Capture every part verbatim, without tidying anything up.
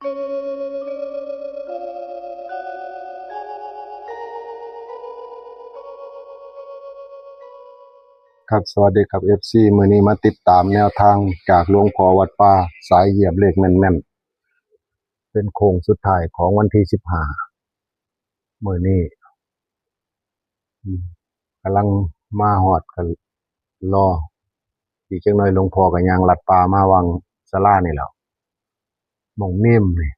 ครับ สวัสดีครับ เอฟซี มื้อนี้มาติดตามแนวทางจากหลวงพ่อวัดป่า สายเหยียบเลขแม่นๆ เป็นโค้งสุดท้ายของวันที่สิบห้า มื้อนี้ อืม กำลังมาฮอด ก็รอ อีกจักหน่อยหลวงพ่อก็ย่างลัดป่ามาวังศาลานี่แหล้ว หม่องเมมนี่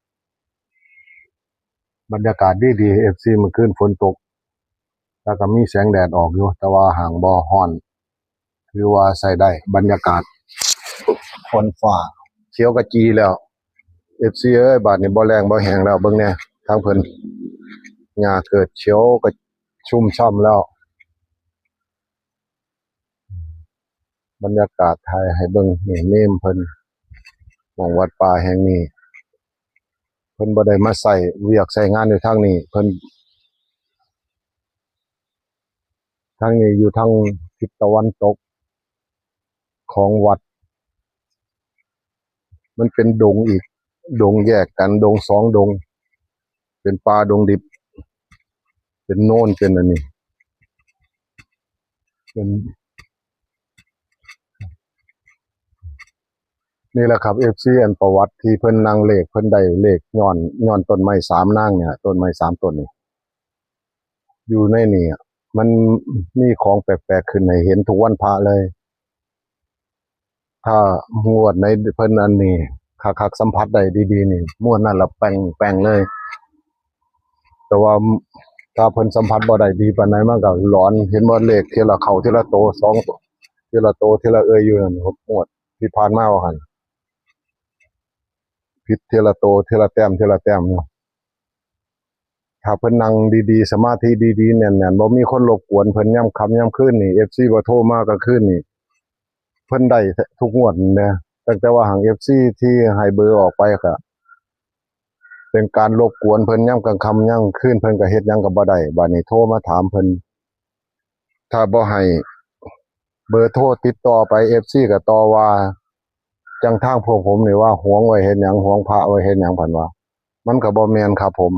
บรรยากาศดีๆ เอฟซี เมื่อคืนฝนตก แล้วก็มีแสงแดดออกอยู่ แต่ว่าหากบ่ฮ้อน ถือว่าใช้ได้ บรรยากาศ ฝนฟ้าเขียวขจีแล้ว เอฟซี เอ้ย บาดนี้บ่แล้งบ่แห้งแล้ว เบิ่งแหน่ ทางเพิ่น หญ้าเกิดเขียวขชุ่มช่ำแล้ว บรรยากาศถ่ายให้เบิ่ง นี่เมมเพิ่น หม่องวัดป่าแห่งนี้ เพิ่นบ่ได้มาใช้เวียกใช้งานอยู่ทางนี้ เพิ่น ทางนี้อยู่ทางทิศตะวันตกของวัด มันเป็นดงอีก ดงแยกกัน ดงสองดง เป็นป่าดงดิบ เป็นโนน เป็นอันนี้ เป็น นี่แหละครับ เอฟซี อันประวัติที่เพิ่นนั่งเลข เพิ่นได้เลขย้อน ย้อนต้นไม้สามนางเนี่ย ต้นไม้สามต้นนี่ อยู่ในนี่อะ มันมีของแปลกๆ ขึ้นให้เห็นทุกวันพระเลย ถ้างวดไหนเพิ่นอันนี้ คักๆ สัมผัสได้ดีๆ นี่ งวดนั้นละแป้งๆ เลย แต่ว่าถ้าเพิ่นสัมผัสบ่ได้ดีปานใด มันก็หลอน เห็นบ่ เลขเทื่อละเข้าเทื่อละโต สองโต เทื่อละโต เทื่อละเอ่ยอยู่นั่น งวดที่ผ่านมาว่าหั่น ผิดเทื่อละโต เทื่อละแต้ม เทื่อละแต้มอยู่ ถ้าเพิ่นนั่งดีๆ สมาธิดีๆ แน่นๆ บ่มีคนรบกวนเพิ่นยามค่ำยามคืนนี่ เอฟซี บ่โทรมากลางคืนนี่ เพิ่นได้ทุกงวดนะ ตั้งแต่ว่าหาง เอฟซี ที่ให้เบอร์ออกไปก็ เป็นการรบกวนเพิ่นยามกลางค่ำยามคืน เพิ่นก็เฮ็ดหยังก็บ่ได้ บาดนี้โทรมาถามเพิ่น ถ้าบ่ให้เบอร์โทรติดต่อไป เอฟซี ก็ต่อว่า จั่งทางพวกผมนี่ว่าหวงไว้เฮ็ดหยัง หวงพระไว้เฮ็ดหยัง เพิ่นว่า มันก็บ่แม่นครับผม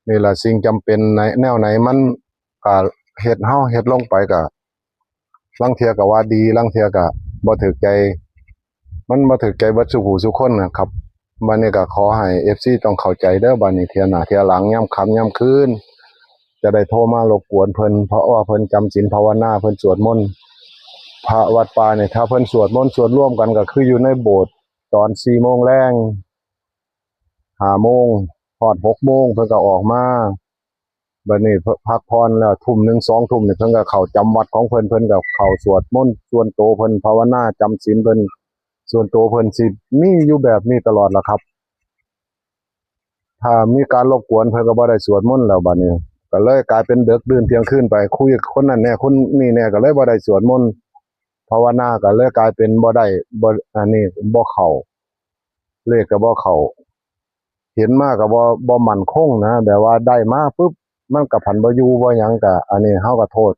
นี่ล่ะสิ่งจำเป็นในแนวไหนมันก็เฮ็ด เฮาเฮ็ดลงไปก็ ลางเทื่อก็ว่าดี ลางเทื่อก็บ่ถูกใจ มันบ่ถูกใจเบิดซุผู้ซุคนนะครับ บัดนี้ก็ขอให้ เอฟซี ต้องเข้าใจเด้อ บัดนี้เทื่อหน้าเทื่อหลัง ยามค่ำยามคืน จะได้โทรมารบกวนเพิ่น เพราะว่าเพิ่นจำศีลภาวนา เพิ่นสวดมนต์ พระวัดป่านี่ ถ้าเพิ่นสวดมนต์สวดรวมกันก็คืออยู่ในโบสถ์ตอนสี่โมงแลง ห้าโมง ฮอดหกโมง เพิ่นก็ออกมา บัดนี้พักผ่อนแล้ว ทุ่มหนึ่ง สองทุ่มนี่ เพิ่นก็เข้าจำวัดของเพิ่น เพิ่นก็เข้าสวดมนต์ส่วนโตเพิ่น ภาวนาจำศีลเพิ่น ส่วนโตเพิ่นสิมีอยู่แบบนี้ตลอดล่ะครับ ถ้ามีการรบกวนเพิ่นก็บ่ได้สวดมนต์แล้วบัดนี้ ก็เลยกลายเป็นดึกดื่นเที่ยงคืนไป คุยกับคนนั้นแหน่ คนนี้แหน่ ก็เลยบ่ได้สวดมนต์ ภาวนาก็เลยกลายเป็นบ่ได้ บ่ อันนี้บ่เข้า เลขก็บ่เข้า เห็นมาก็บ่ บ่มั่นคงนะ แบบว่าได้มาปุ๊บ มันก็ผันบ่อยู่บ่หยัง ก็อันนี้เฮาก็โทษ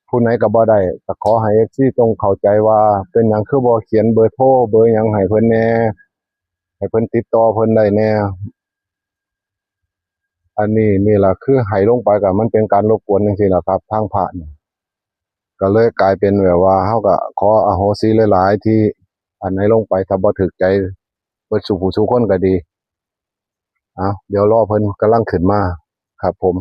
ผู้ไหนก็บ่ได้ ก็ขอให้ เอฟซี ต้องเข้าใจว่าเป็นหยังคือบ่เขียนเบอร์โทรเบอร์หยังให้เพิ่นแหน่ ให้เพิ่นติดต่อเพิ่นได้แหน่ อันนี้นี่ล่ะ คือให้ลงไปก็มันเป็นการรบกวนจั่งซี้ล่ะครับ ทางพระนี่ ก็เลยกลายเป็นแบบว่า เฮาก็ขออโหสิหลายๆ ที่อันไหนลงไป ถ้าบ่ถูกใจเบิดซุผู้ซุคนก็ดี เอา เดี๋ยวรอเพิ่นกำลังขึ้นมาครับผม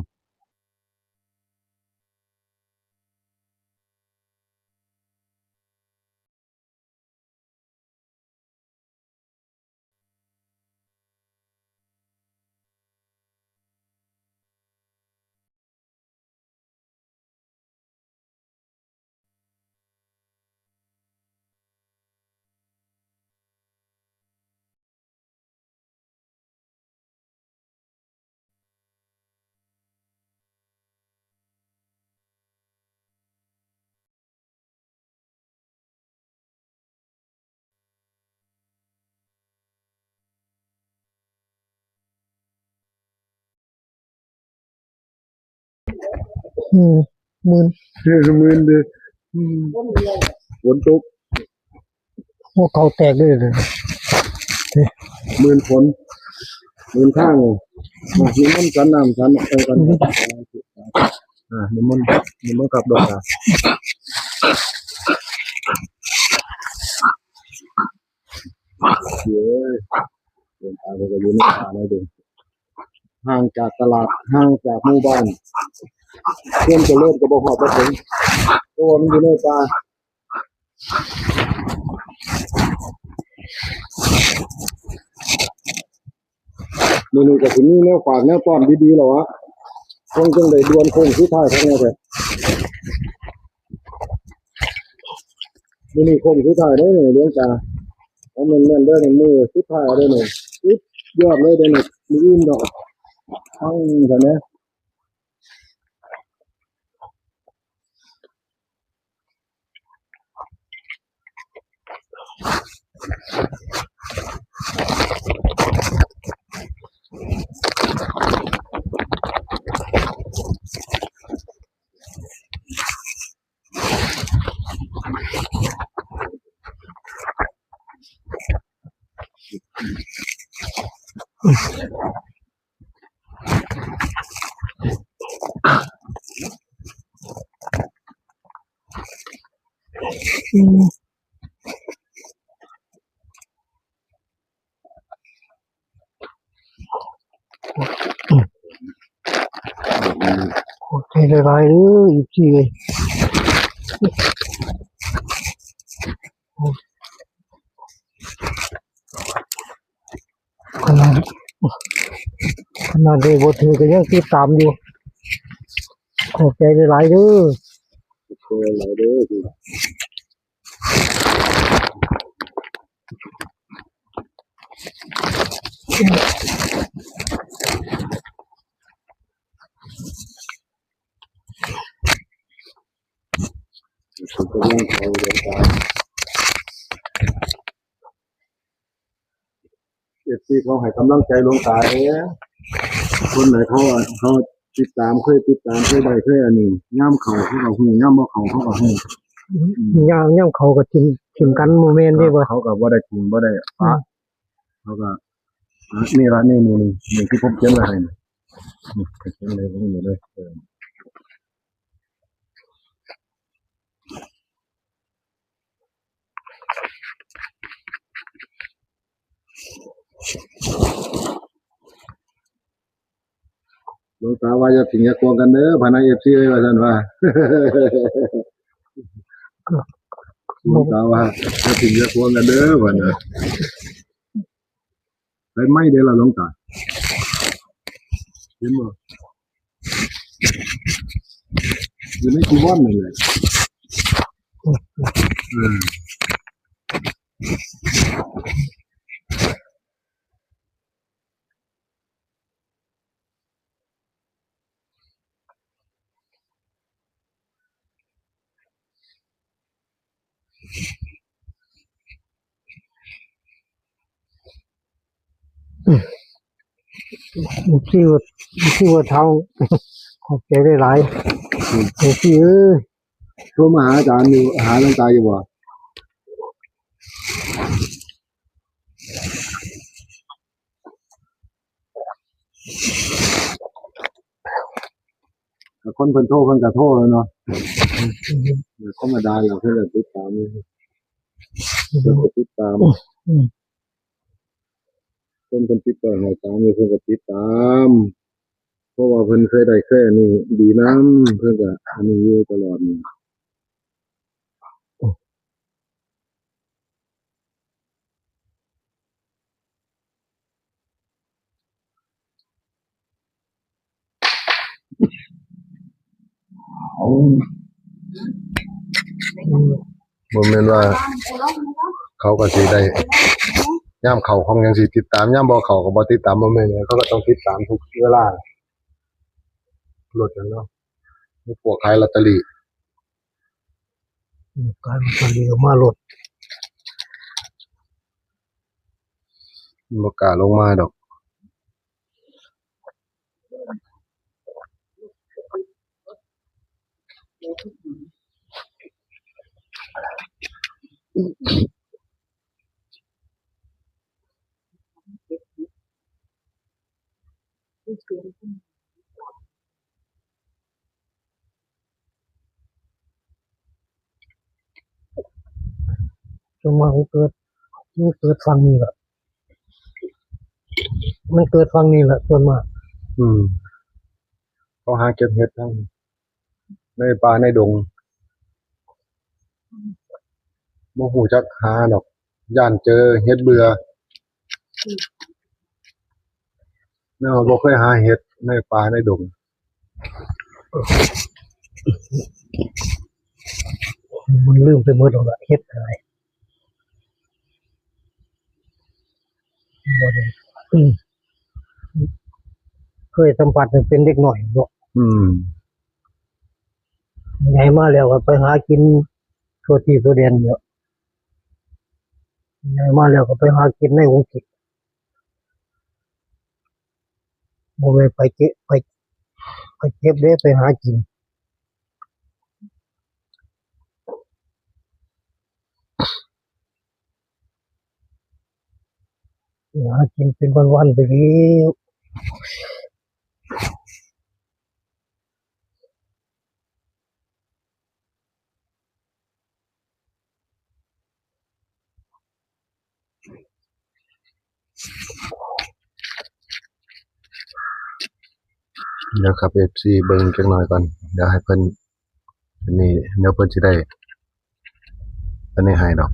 อืม หมื่น เออ หมื่นเด้อ อืม ฝนตก หัวเข่าแตกเลยเด้อ หมื่นฝน เดินทาง อ่ะ นิมนต์ฉันน้ำฉัน เออ กัน อ่า นิมนต์ นิมนต์ครับ หลวงตา เย้ หลวงตาก็อยู่ในป่าเลยเด้อ ห่างจากตลาด ห่างจากหมู่บ้าน เพิ่นจะเริ่มก็บ่ฮอดบ่ถึง เพราะว่ามันอยู่ในป่า มื้อนี้ก็สิมีแนวฝากแนวต้อนดีๆ แล้วอะ คงจังได้ด่วนโค้งสุดท้ายครับเนี่ย มื้อนี้โค้งสุดท้ายเด้อนี่ หลวงตา เอาแม่นๆ เด้อนี่ มื้อสุดท้ายเด้อนี่ สุดยอดเลยเด้อนี่ มื้ออื่นดอก ฟังกันนะ อืม ขอบใจหลายๆ เด้อ เอฟซี เอ้ย ขนาด ขนาดได้บ่ถือก็ยังติดตามอยู่ ขอบใจหลายๆ เด้อ ขอบใจหลายเด้อ เอฟซีเขาให้กำลังใจหลวงตาเด้ คนไหนเขา เขาติดตาม เคยติดตาม เคยได้ เคยอันนี้ ยามเข้าเขาก็ฮู้ ยามบ่เข้าเขาก็ฮู้ ยาม ยามเข้าก็ถิ่ม ถิ่มกัน บ่แม่นเด้บ่ เขาก็บ่ได้ถิ่ม บ่ได้ปะ อืม เขาก็ อ่ะ นี่ละ นี่ นี่ นี่ นี่ที่ผมเขียนไว้ให้นี่ นี่เขียนเลย ผมอยู่เลย เออ หลวงตาว่าอย่าถิ่มอย่าควงกันเด้อ พะนะ เอฟซี เอ้ย ว่าซั่นว่า หลวงตาว่าอย่าถิ่มอย่าควงกันเด้อ พะนะ ไฟไหม้เด้อล่ะหลวงตา เห็นบ่ อยู่ในจีวรนั่นแหละ เออ อืม ชื่อว่า ชื่อว่าเท้า ขอบใจหลายๆ อืม เอฟซี เอ้ย โทรมาหาอาจารย์อยู่ หาหลวงตาอยู่บ่ แต่คนเพิ่นโทรเพิ่นก็โทรแล้วเนาะ อืม ธรรมดาแหละ เพิ่นก็ติดตามอยู่ เพิ่นก็ติดตาม อืม คนเพิ่นติดต่อให้ตามอยู่ เพิ่นก็ติดตาม เพราะว่าเพิ่นเคยได้เคยอันนี้ดีนำ เพิ่นก็อันนี้อยู่ตลอดนี่ บ่แม่นว่าเขาก็สิได้ ยามเข้าของหยังสิติดตาม ยามบ่เข้าก็บ่ติดตาม บ่แม่น เขาก็ต้องติดตามทุกเวลา รถนั่นเนาะ มีพวกขายลอตเตอรี่ อืม ขายลอตเตอรี่ออกมาโลด มันบ่กล้าลงมาดอก เจ็ดสิบ ส่วนมากมันเกิด มันเกิดฝั่งนี้แหละ มันเกิดฝั่งนี้แหละส่วนมาก อืม เขาหาเก็บเห็ดทั้งในป่าในดง บ่ฮู้จักหาดอก ย้านเจอเห็ดเบื่อ แนวบ่เคยหาเห็ดในป่าในดง มันลืมไปหมดแล้วล่ะ เห็ดอะไร บ่ได้ อืม เคยสัมผัสตั้งเป็นเด็กน้อยเนาะ อืม ใหญ่มาแล้วก็ไปหากินทั่วที่ทั่วแดนเนาะ ใหญ่มาแล้วก็ไปหากินในกรุงเทพ บ่แม่นไปเก็บ ไป ไปเก็บเด้ ไปหากิน หากินเป็นวันๆไปแล้ว เดี๋ยวครับ เอฟซี เบิ่งจักหน่อยก่อน เดี๋ยวให้เพิ่น อันนี้ เดี๋ยวเพิ่นสิได้ อันนี้ให้ดอก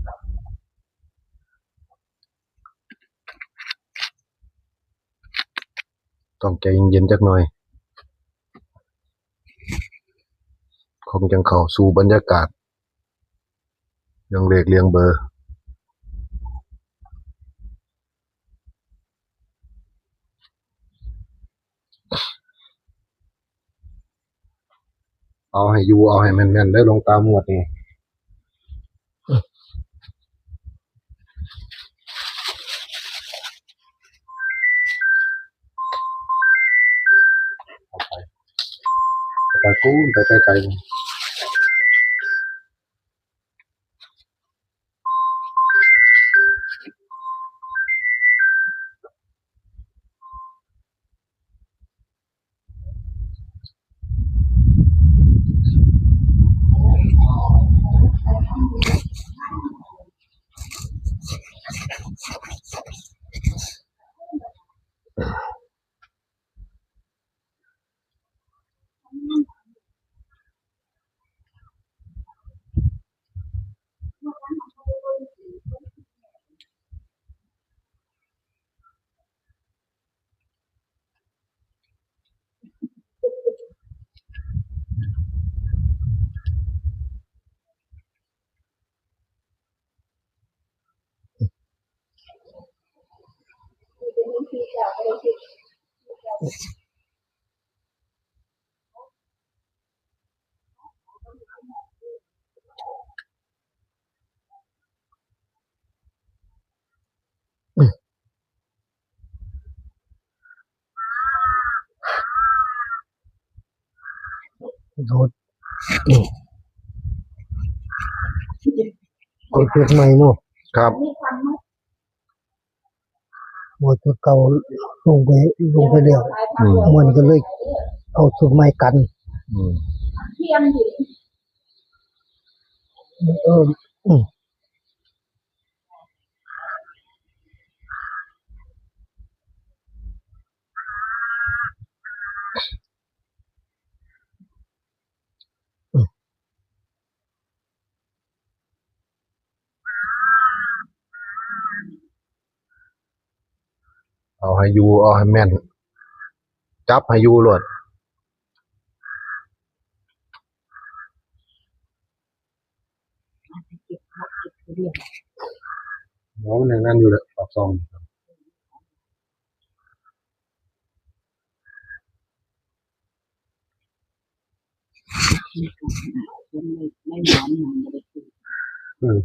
ต้องใจเย็นๆจักหน่อย คงจั่งเข้าสู่บรรยากาศ เรื่องเลขเรื่องเบอร์ เอาให้อยู่ เอาให้แม่นๆเด้อ หลวงตางวดนี้ ไป ไป ไป ไป ไป โดด เอาจุดใหม่เนาะ ครับ บ่จุดเก่าลงไป ลงไปแล้ว อืม มันก็เลยเอาจุดใหม่กัน อืม เออ อืม เอาให้อยู่ เอาให้แม่น จับให้อยู่โลด หัวมันยังนั่นอยู่เลย ปากซอง อืม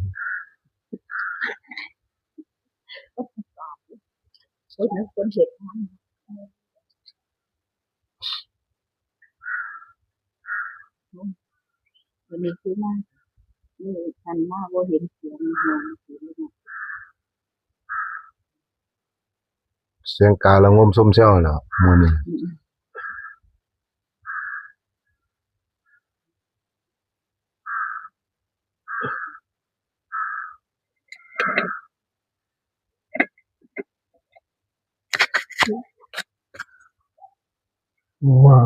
โอ้ย คนเห็น วันนี้คือมา นี่ทันมาบ่เห็นเสียง เสียง เสียงกาละงมซมเซาเนาะมื้อนี้ มา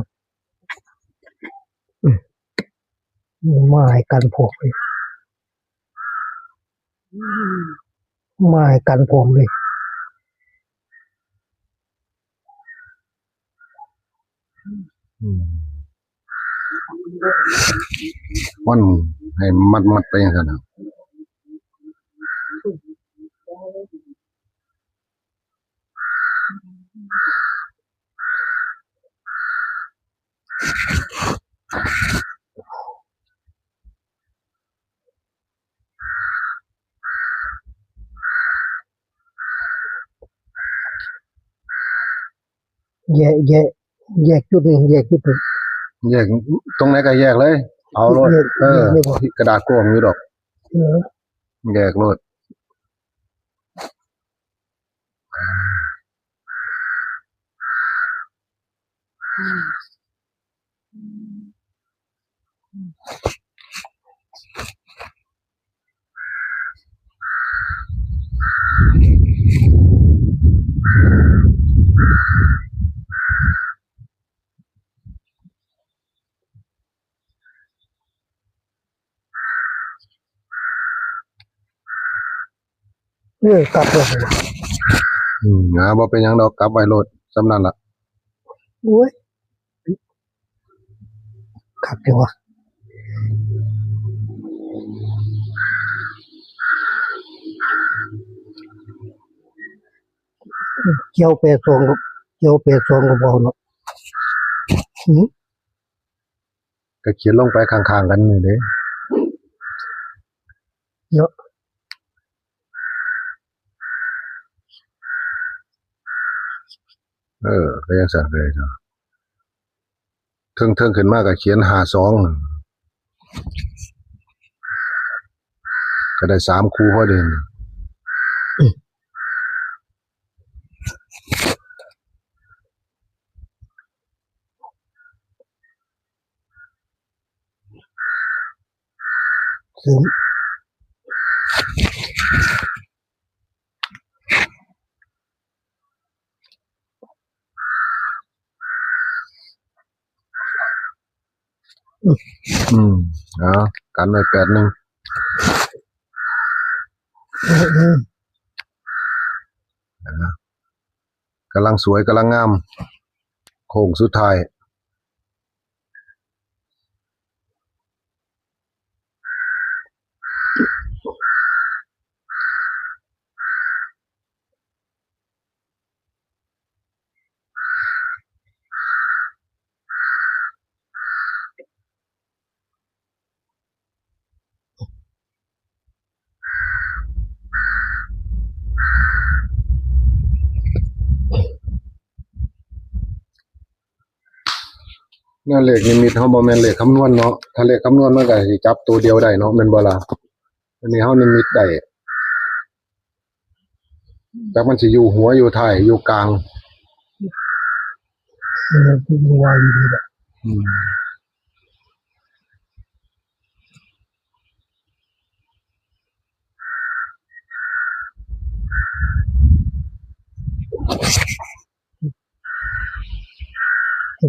มาให้กันพวกเลย มาให้กันพวกเลย อืม มันให้มัดๆไปจั่งซั้นน่ะ แยก แยก แยกจุดหนึ่ง แยกจุดหนึ่ง แยกตรงไหนก็แยกเลย เอาโลด แยก เออ แยกเลยบ่ กระดาษกลวงอยู่ดอก เออ แยกโลด เออ กลับเลย อืม อ่า บ่เป็นหยังดอก กลับไว้โลด ส่ำนั้นล่ะ โอ้ย คักจังวะ เกี่ยวแปดสองก็ เกี่ยวแปดสองก็บ่เอาเนาะ หือ ก็เขียนลงไปข้างๆกันนี่เด้ เนาะ เออ ก็จั่งซั้นก็ได้เนาะ เทิงๆขึ้นมาก็เขียนห้าสอง ก็ได้สามคู่พอดี เสริม อืม เอา กันไว้แปดหนึ่ง อืม อืม นะ กำลังสวย กำลังงาม โค้งสุดท้าย เนี่ย เลขนิมิตเฮาบ่แม่นเลขคำนวณเนาะ ถ้าเลขคำนวณมันก็สิจับตัวเดียวได้เนาะ แม่นบ่ล่ะ อันนี้เฮานิมิตได้ จักมันสิอยู่หัว อยู่ท้าย อยู่กลาง เออ คือว่าอยู่นี่แหละ อืม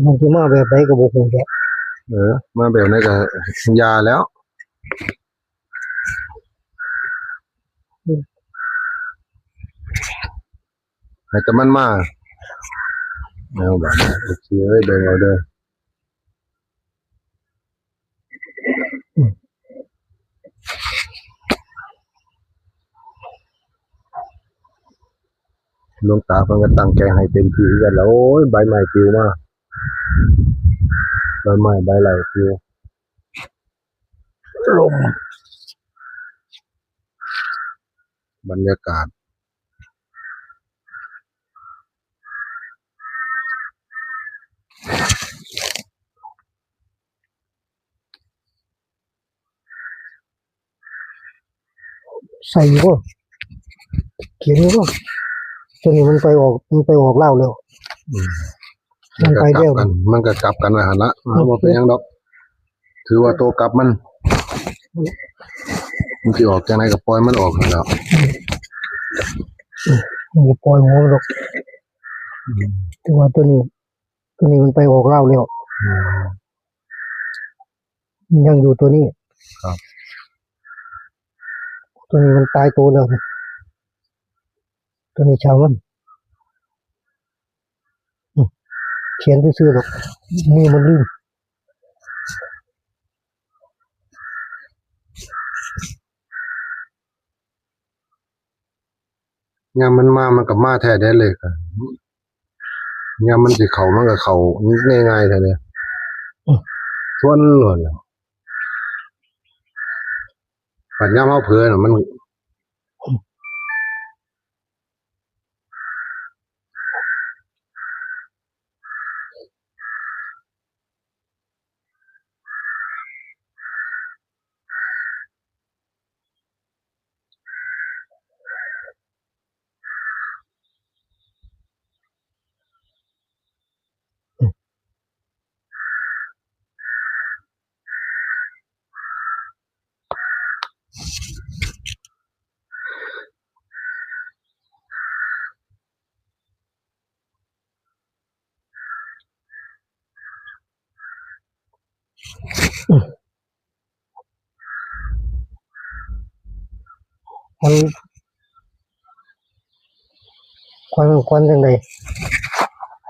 มันสิมาแบบใดก็บ่ฮู้แหละ เออ มาแบบไหนก็อย่าแล้ว ให้แต่มันมา เอาบาดนี้ โอเคเอ้ย เบิ่งเอาเด้อ หลวงตาเพิ่นก็ตั้งใจให้เต็มที่คือกันแหละ โอ้ย ใบไม้ปลิวมา ใบไม้ใบไหลปลิว ลม บรรยากาศ ใส่อยู่บ่ เขียนอยู่บ่ ตัวนี้มันไปออก มันไปออกลาวแล้ว อืม มันไปแล้ว มันก็กลับกัน มันก็กลับกันไว้หั่นละ อืม บ่เป็นหยังดอก ถือว่าตัวกลับมัน มันสิออกจังได๋ก็ปล่อยมันออกหั่นแหล้ว อืม บ่ปล่อยหัวมันดอก อืม แต่ว่าตัวนี้ ตัวนี้มันไปออกลาวแล้ว อืม มันยังอยู่ตัวนี้ ครับ ตัวนี้มันตายตัวแล้ว ตัวนี้ช่างมัน อืม เขียนซื่อๆดอก มีมันลืม ยามมันมา มันก็มาแท้เด้เลขอะ ยามมันสิเข้า มันก็เข้าง่ายๆแท้เด้ อืม ทวนโลดแหล้ว บัดยามเฮาเผลอน่ะ มัน มัน ควัน ควันจังใด๋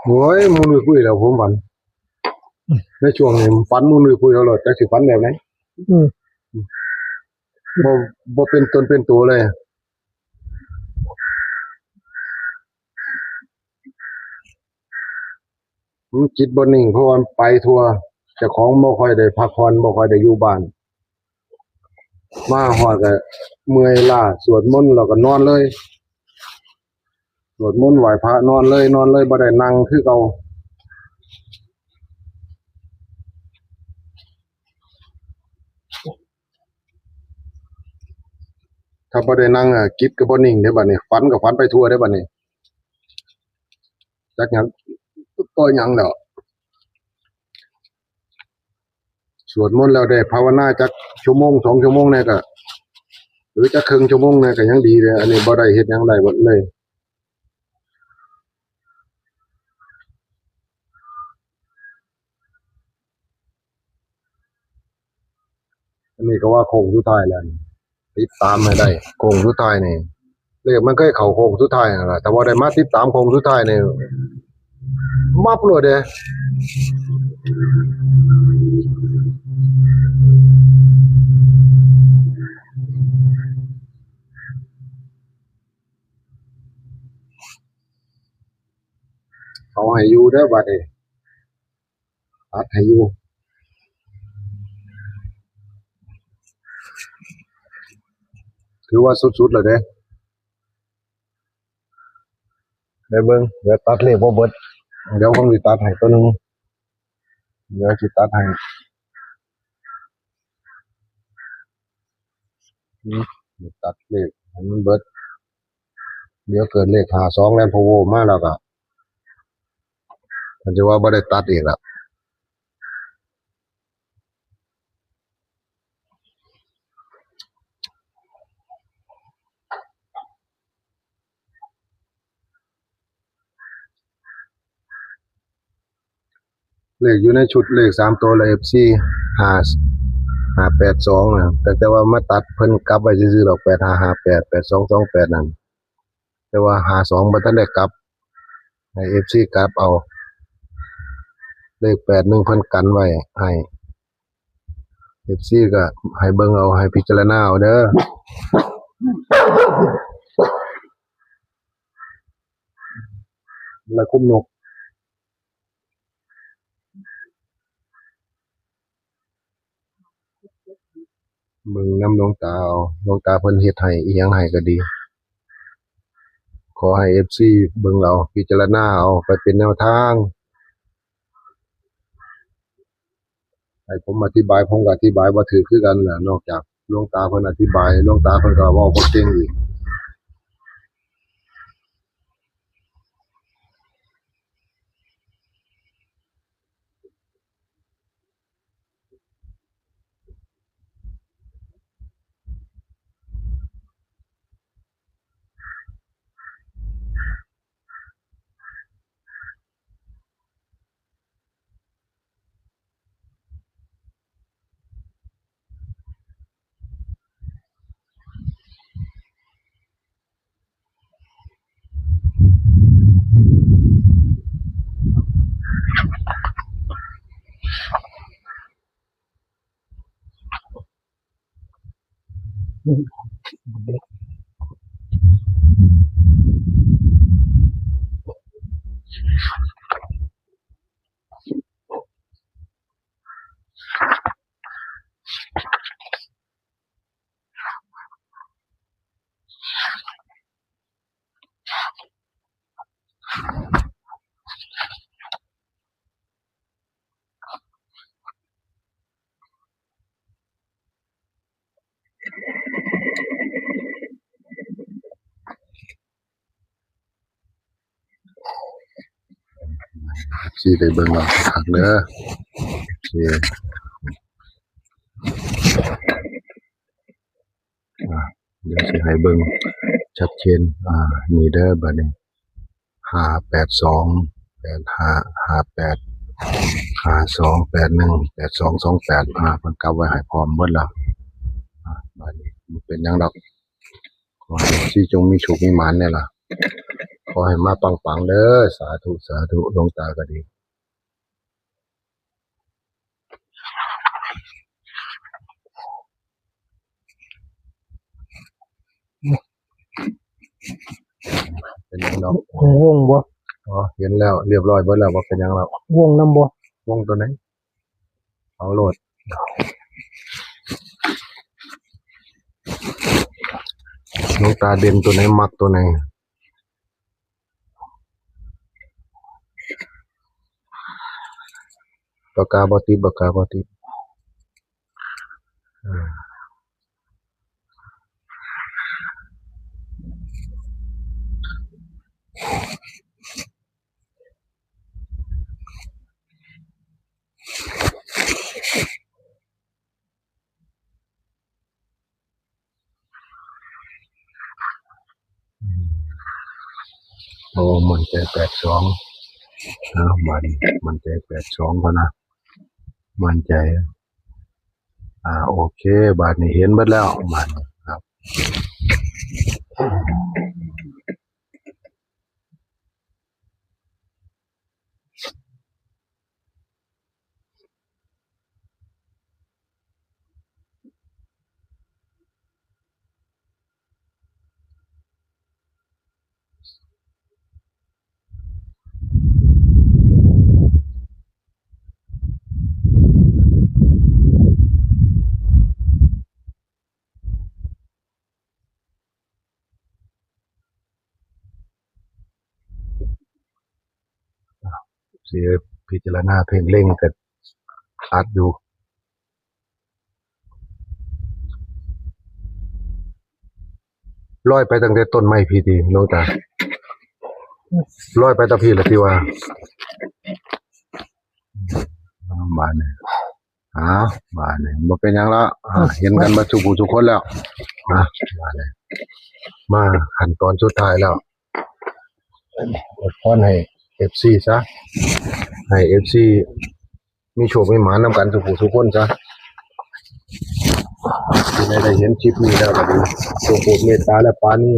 โอ้ย หมู่นุ้ยปุ้ยแล้วผมฝัน ในช่วงนี้ฝันหมู่นุ้ยปุ้ยเอาโลด จักสิฝันแบบใด๋ อืม บ่ บ่เป็นตนเป็นตัวเลย มันจิตบ่นิ่ง เพราะว่ามันไปทั่ว เจ้าของบ่ค่อยได้พักผ่อน บ่ค่อยได้อยู่บ้าน มาฮอดก็เมื่อยล้า สวดมนต์แล้วก็นอนเลย สวดมนต์ไหว้พระนอนเลย นอนเลย บ่ได้นั่งคือเก่า ถ้าบ่ได้นั่งอะ จิตก็บ่นิ่งเด้บัดนี้ ฝันก็ฝันไปทั่วเด้บัดนี้ จักหยัง ต่อหยังแล้ว สวดมนต์แล้วได้ภาวนาจักชั่วโมงสองชั่วโมงแหน่ก็ หรือจักครึ่งชั่วโมงแหน่ก็ยังดีเลย อันนี้บ่ได้เฮ็ดหยังได้เบิดเลย อันนี้ก็ว่าโค้งสุดท้ายแล้วนี่ ติดตามให้ได้ โค้งสุดท้ายนี่ เลขมันเคยเข้าโค้งสุดท้ายนั่นล่ะ แต่ว่าได้มาติดตามโค้งสุดท้ายนี่ มับโลดเด้ เอาให้อยู่เด้อบัดนี้ ตัดให้อยู่ ถือว่าสุดๆแล้วเด้ ได้เบิ่ง เดี๋ยวตัดเลขบ่เบิด เดี๋ยวผมสิตัดให้ตัวหนึ่ง เดี๋ยวสิตัดให้ อืม ตัดเลขให้มันเบิด เดี๋ยวเกิดเลขห้าสองแล่นโพโวมาแล้วก็ มันจะว่าบ่ได้ตัดอีกละ เลขอยู่ในชุดเลขสามตัวละ เอฟซี ห้า ห้าแปดสองนะ แต่ แต่ว่ามาตัดเพิ่นกลับไว้ซื่อๆดอก แปดห้าห้าแปด แปดสองสองแปด นั่น แต่ว่าห้าสองบ่ทันได้กลับ ให้ เอฟซี กลับเอา เลขแปดหนึ่งเพิ่นกันไว้ให้ เอฟซี ก็ให้เบิ่งเอา ให้พิจารณาเอาเด้อ ไล่คุ้มนก เบิ่งนำหลวงตาเอา หลวงตาเพิ่นเฮ็ดให้อิหยังให้ก็ดี ขอให้ เอฟซี เบิ่งเอา พิจารณาเอา ไปเป็นแนวทาง ให้ผมอธิบาย ผมก็อธิบายบ่ถูกคือกันแหละ นอกจากหลวงตาเพิ่นอธิบาย หลวงตาเพิ่นก็เว้าบ่เก่งอีก เอฟซีได้เบิ่งแล้วคักเด้อ โอเค อ่า เดี๋ยวสิให้เบิ่งชัดเจน อ่า นี่เด้อ บัดนี้ ห้าแปดสอง แปดห้า ห้าแปด ห้าสอง แปดหนึ่ง แปดสอง สองแปด อ่า เพิ่นกลับไว้ให้พร้อมเบิดแล้ว อ่า บัดนี้บ่เป็นหยังดอก ขอให้เอฟซีจงมีโชคมีหมานแน่ล่ะ ขอให้มาปังๆเด้อ สาธุ สาธุ หลวงตาก็ดี เป็นหยังดอก วงบ่ อ๋อ เห็นแล้ว เรียบร้อยเบิดแล้ว บ่เป็นหยังแล้ว วงนำบ่ วงตัวไหน เอาโลด หลวงตาเด่นตัวไหน มักตัวไหน ปากกาบ่ติด ปากกาบ่ติด อ่า โอ้ มั่นใจแปดสอง นะ บัดนี้ มั่นใจแปดสองพอนะ มั่นใจ อ่า โอเค บัดนี้เห็นเบิดแล้ว บัดนี้ครับ สิพิจารณาเพ่งเล็งก็ชัดอยู่ ลอยไปตั้งแต่ต้นไม้พี้ติ หลวงตา ลอยไปตะพี้ละที่ว่า บาดนี้ อ้าว บาดนี้ บ่เป็นหยังละ อ่า เห็นกันเบิดทุกผู้ทุกคนแล้ว อ่ะ บาดนี้ มาขั้นตอนสุดท้ายแล้ว อวยพรให้เอฟซีซะ ให้เอฟซีมีโชคมีหมานนำกันทุกผู้ทุกคนซะ ที่ได้เห็นคลิปนี้แล้วก็ดี ทรงโปรดเมตตาและปราณี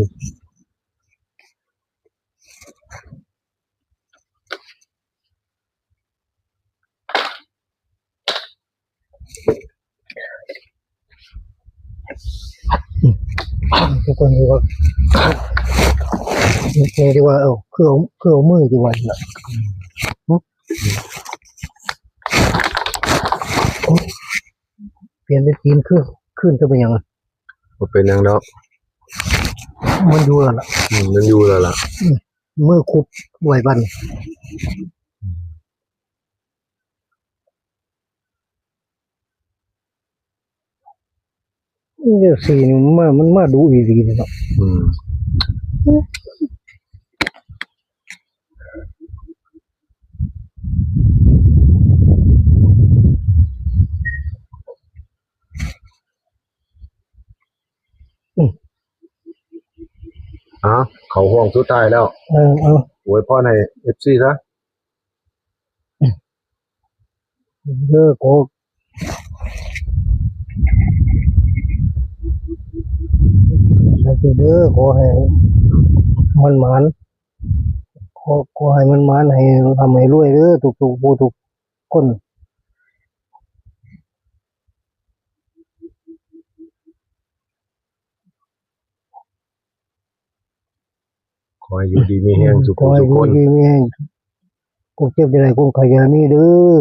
ทุกคนดีกว่า นี่ดีกว่า เออ คือเอา คือเอามือดีกว่า เปลี่ยนเป็นตีนขึ้น ขึ้นจะเป็นหยังอะ บ่เป็นหยังดอก มันอยู่แล้วล่ะ อืม มันอยู่แล้วล่ะ อืม มือคุบไว้บัดนี้ นี่สี่นี่มันมา มันมาดูอีหลีเนาะ อืม อืม อ่ะ เข้าห่วงสุดท้ายแล้ว เออ เอา อวยพรให้เอฟซีซะ เด้อ ขอ ขอให้เด้อ ขอให้มันหมาน ขอ ขอให้มันหมาน ให้ร่ำให้รวยเด้อ ทุกๆ ผู้ทุกคน ขอให้อยู่ดีมีแฮงสุข ขอให้ สุขคน อยู่ดีมีแฮง คงเจ็บจะได้คงไข้จะมีเด้อ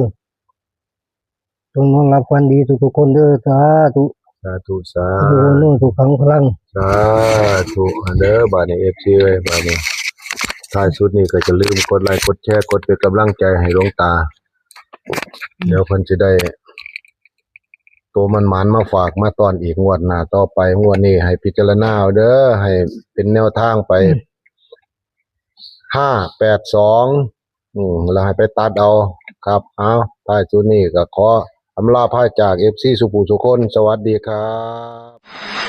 จงนอนหลับฝันดีทุกๆคนเด้อ สาธุ สาธุสา ทุกคน ธุ นู่นสุขังพลัง สาธุเด้อบาดนี้ เอฟซี เอ้ยบาดนี้ท้ายสุดนี้ก็จะลืมกดไลค์กดแชร์กดเป็นกำลังใจให้หลวงตา เดี๋ยวเพิ่นจะได้ ตัวมันหมานมาฝากมาตอนอีกงวดหน้าต่อไป งวดนี้ให้พิจารณาเอาเด้อ ให้เป็นแนวทางไป ห้าแปดสอง อืม แล้วให้ไปตัดเอาครับ เอาท้ายสุดนี้ก็ขออำลาพาจาก เอฟซี สุภูสุคน สวัสดีครับ